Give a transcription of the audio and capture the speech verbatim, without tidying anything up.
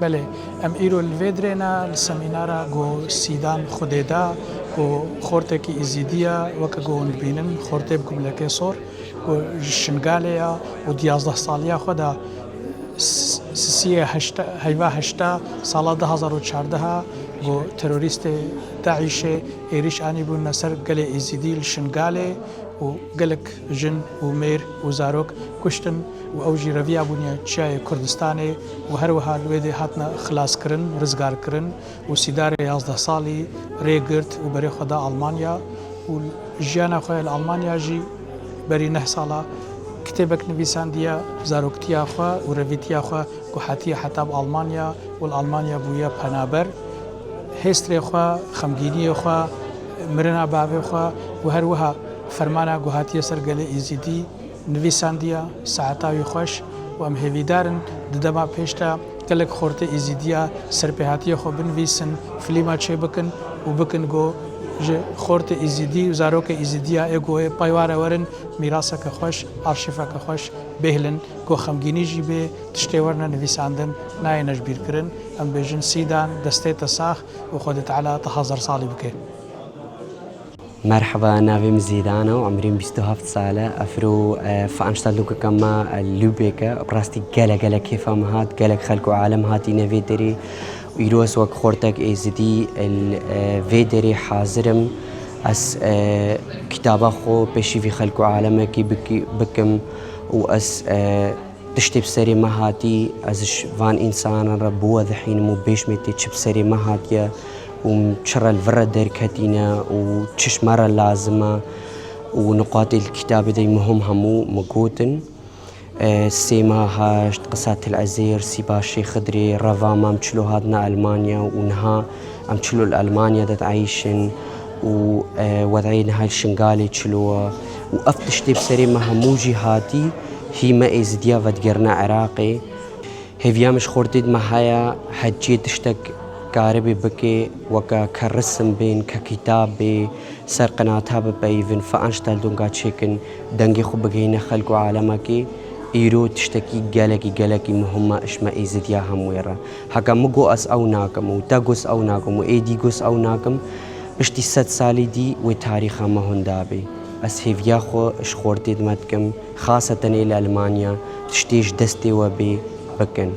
Belê, em îro li vê dirê ne li semînara ku Sîdan Xwedê da, ku xortekî Êzîdî ye, weke ku hûn dibînin, xortê bi gumlekê sor, ku ji Şingalê ye û di yazdeh saliya xwe de s-, sisiyê heşta, heyva heşta sala du hazar û çardeh a ku terorîstê DAIŞê êrîş anîbûne ser gelê Êzîdî li Şingalê û gelek jin û mêr û zarok kuştin û ew jî reviyabûne Çiyayê Kurdistanê û her wiha li wê dê hatine xilaskirin, rizgarkirin û Sîdarê yazdeh salî rê girt û berê xwe da Almanya û jiyana xwe ya li Almanya jî berî neh sala kitêbek nivîsandiye, zaroktiya xwe û revîtiya xwe ku hatiye heta bi Almanya û li Almanya bûye penaber. Hêstrê xwe, xemgîniyê xwe, mirina bavê xwe û her wiha fermana ku hatiye ser gelê Êzîdî nivîsandiye, saeta wî xweş û em hêvîdar in di dema pêş de gelek xortê Êzîdiya serpêhatiyê xwe binivîsin, filîma çêbikin û bikin ku ji xortê Êzîdî û zarokê Êzîdiya ê ku ê pey ware werin mîraseke xweş, arşîveke xweş bêhlin, ku xemgînî jî bê, tiştê werine nivîsandin, nayêne ji bîr kirin. Em bêjin Sîdan, destê te sax û Xwedê Teala te hezar salî bike. Merheba, navê min Zîdan e û emrê min bîst û heft sal e. Evro, e, veranstaltungeke me, e, Lübeck e. Bi rastî gelek, gelek kêfa min hat, gelek xelk û alem hatîne vê derê. Îro ez wek xortek Êzidî li, e, vê derê hazir im. Ez, e, kitaba xwe pêşî vî xelk û alemekî bikî-, bikim û ez, e, tiştê bi serê me hatî, ez ji van însanan re biwedihînim û bêjmê tê çi bi serê me hatiye û çi re li vir re derketîne û çi ji me re lazim e û niqatê li kitabê de muhim hemû min gotin. E, sê meha heşt, qisa Til Ezêr, Sîba Şêx Xidrê, reva me em çilo hatine Elmanya û niha em çilo li Elmanya de dieyşin û, e, wed'ê niha li Şingalê çilo e û ev tiştê bi serê me hemû jî hatî, hî me Êzidiya vedigerine Iraqê. Hêviya min ji xortê di me heye, heciyê tiştek karibê bike, weke ke risim bên, ke kitab bê, ser qinata bipeyivin, veranstaltunga çêkin, dengê xwe bigihîne xelk û alemekê, îro tiştekî gelekî, gelekî muhim e ji me Êzidiya hemûyê re. Heke min got ez ew nakim û te got ew nakim û êdî got ew nakim, piştî sed salî dî wê tarîxa me hunda bê. Ez hêviya xwe ji xortê di me dikim, xaseten ê li Elmanya, tiştê ji destê we bê, bikin.